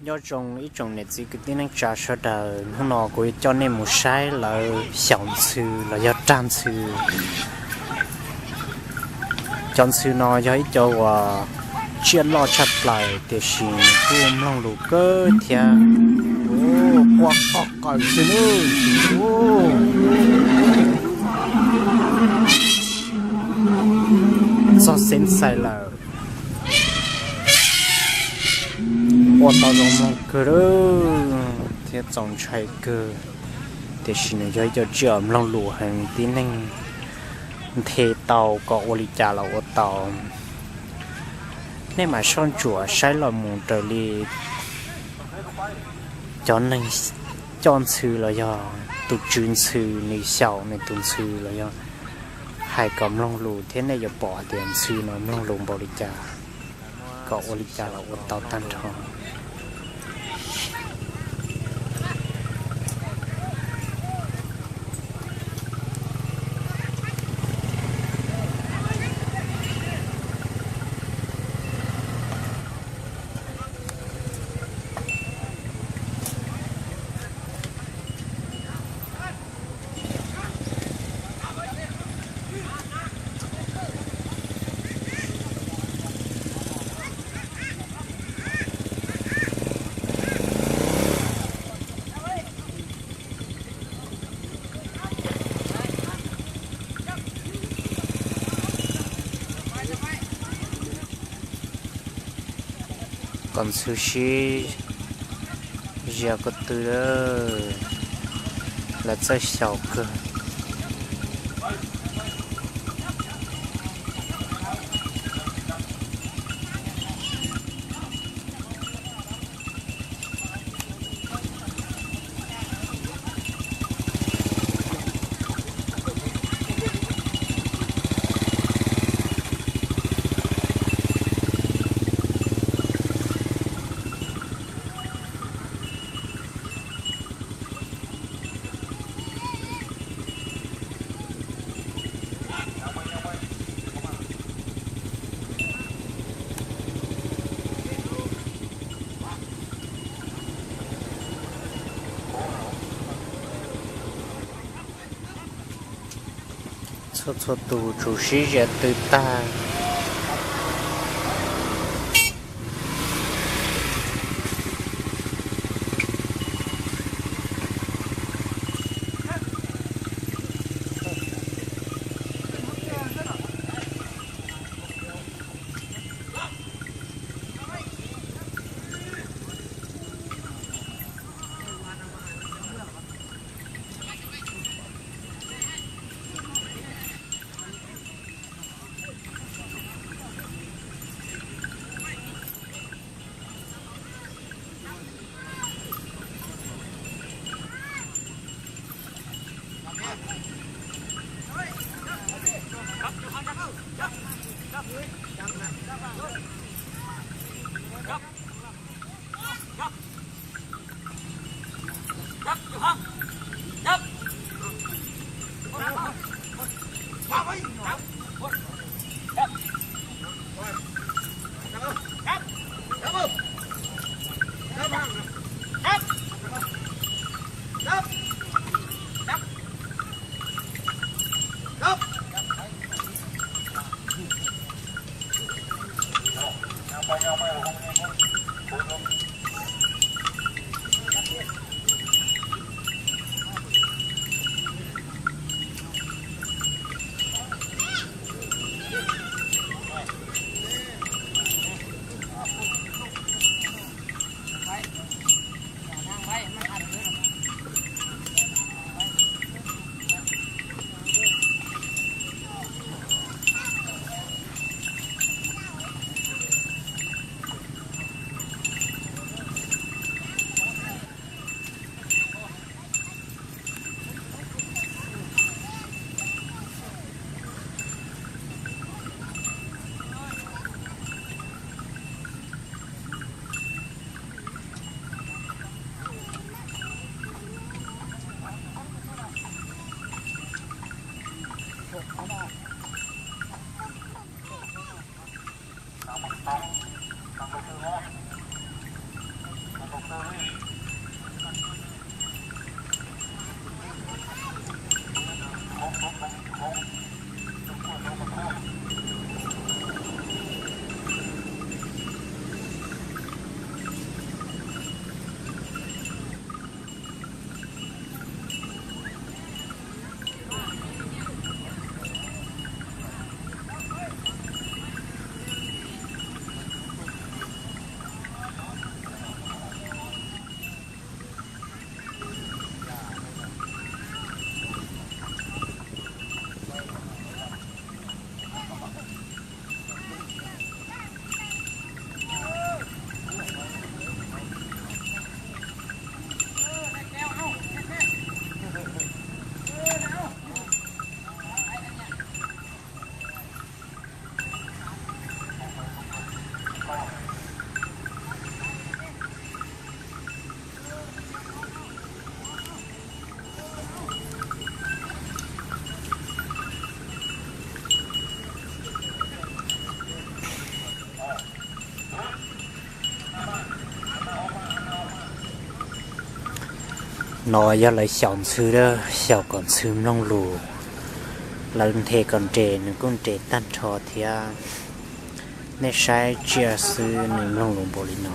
Nyob zoo ib tsoom niam txiv kwv tij neej tsa sawv daws, hnub no kuv yuav coj nej mus saib lawv xyaum ntxhw los yog rag ntxhw. Cov ntxhw no yog ib co uas tsiaj loj tshaj plaws tiam sis kuj mloog lus kawg thiab. Ua qoj qawm xwb nawb. Txog xeeb xais lawm. Ua tau zoo mloog kawg thiab txaus ntshai kawg, tiam sis nws yog ib co tsiaj mloog lus heev, tib neeg nthe tau kom ua li cas los ua tau. Nej mam soj ntsuam saib los mus raws li cov neeg coj ntxhw los yog tus tswv ntxhw nws xyaum nws tus ntxhw los yog hais kom mloog lus thiab nej yuav pom hais tias ntxhw no mloog lus npaum li cas, kom ua li cas los ua tau tag nrho. Kom ntxhw sib zias ko tw, lawv txawj xyaum kawg. Txhua txhua tus tsum sib zias tw tag. No yog lawv xyaum ntxhw, xyaum kom ntxhw mloog lus. Lawv nthe kom nres, nws kuj nres tag nrho thiab. Nej saib tsiaj xwb nws mloog lus npaum li no.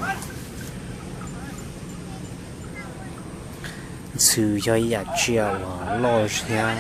Ntxhw yog ib yam tsiaj uas loj thiab.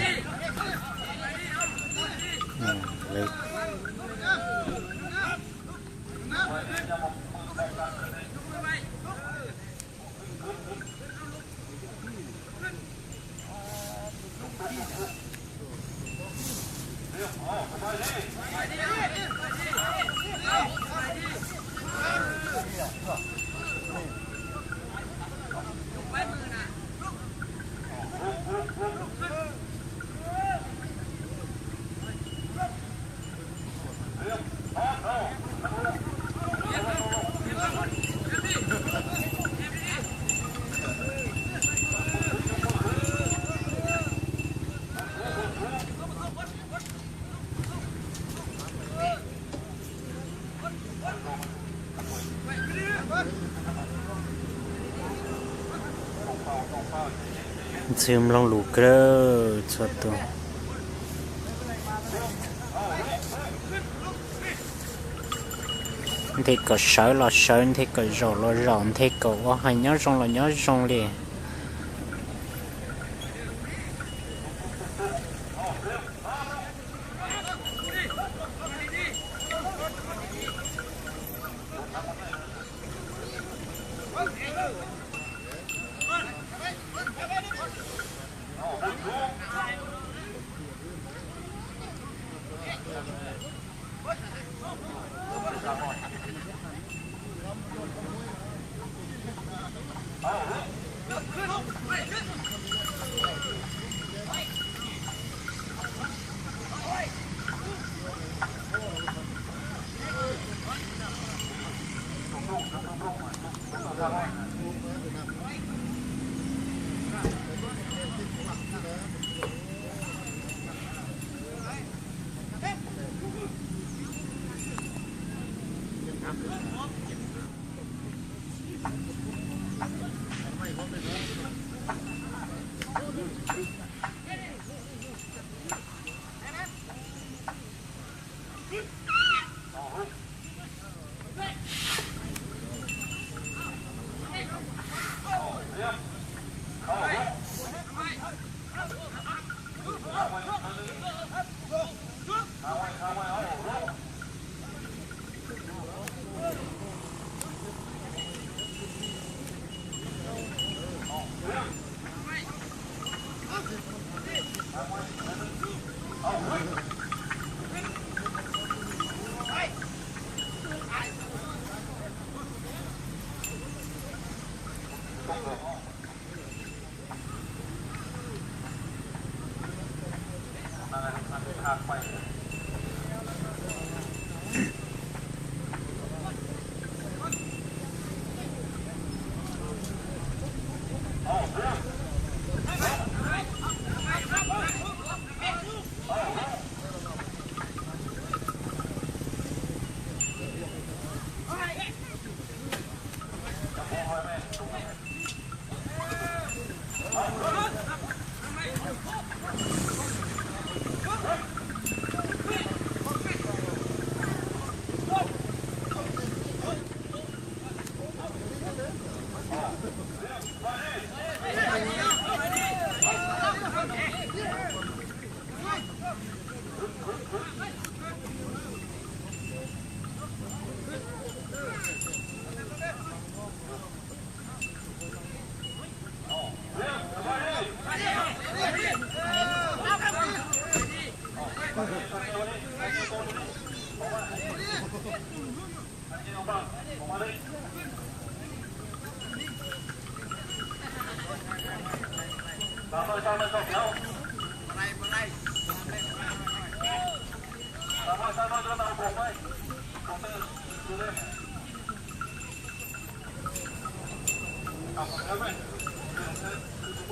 Ntxhw mloog lus kawg txhua tus. Nthe kom sawv los sawv, nthe kom zaum los zaum, nthe kom ua hais nyob zoo los nyob zoo li.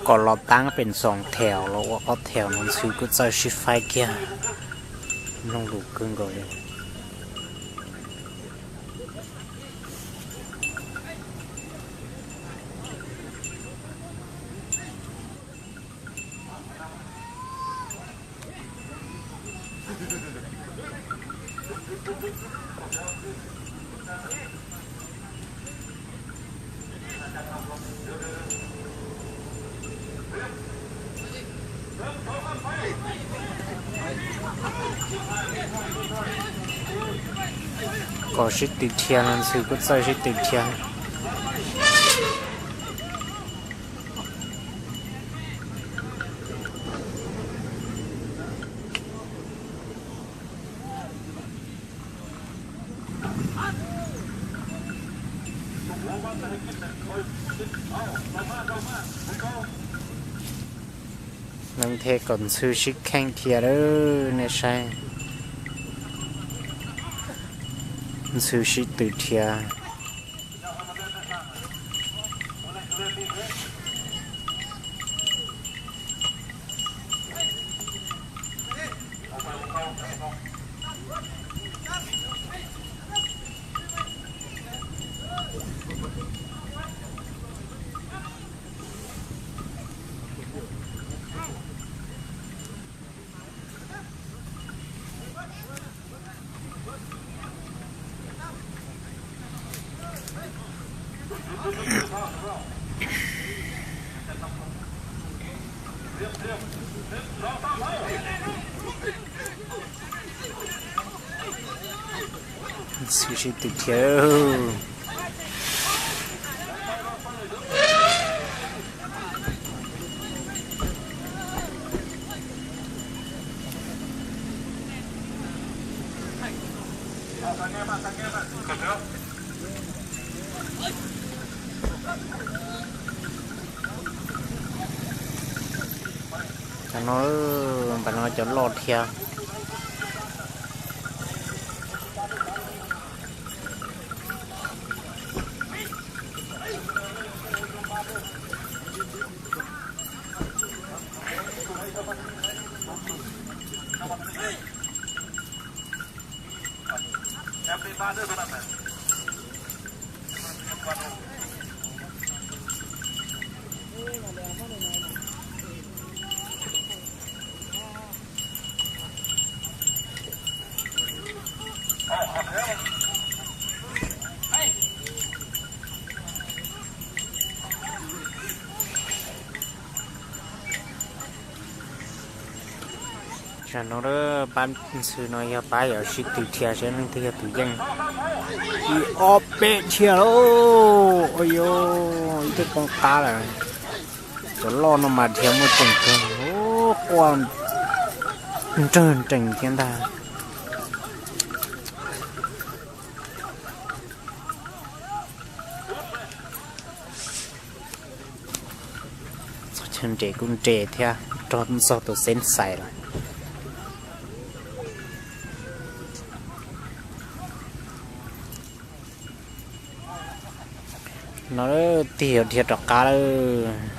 Kom los taab pem xoom theem los ua ob theem no ntxhw kuj txawj sib faib kiag. Mloog lus kawg nkaus li. Kom sib tw dhia no ntxhw kuj txawj sib tw dhia. Leej theb kom ntxhw sib kheej dhia lawm, nej saib. Ntxhw sib tw dhia. Ntxhw sib tw dhia. Cov no, npam no cov loj dhia. Tam no pab ntxhw no yog pab yuav sib tw dhia seb leej twg yog tus yeej. Ib ob peb dhia lauj, ua yuav ib tug poob qab lawm. Cov loj no mas dhia muaj ceem kawg, quaj nrawg nrees thiab ntag. Txog chaw nres kuj nres thiab, rog txog tus xeeb xais lawm. No tig yuav dhia rov qab lawm.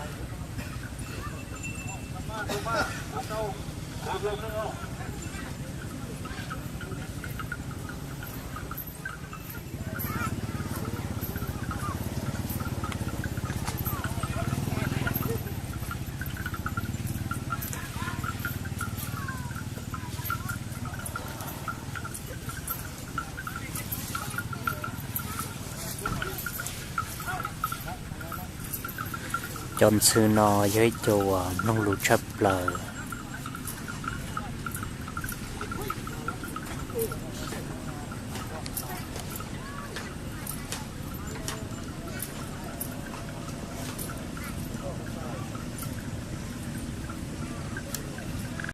Cov ntxhw no yog ib co uas mloog lus tshaj plaws.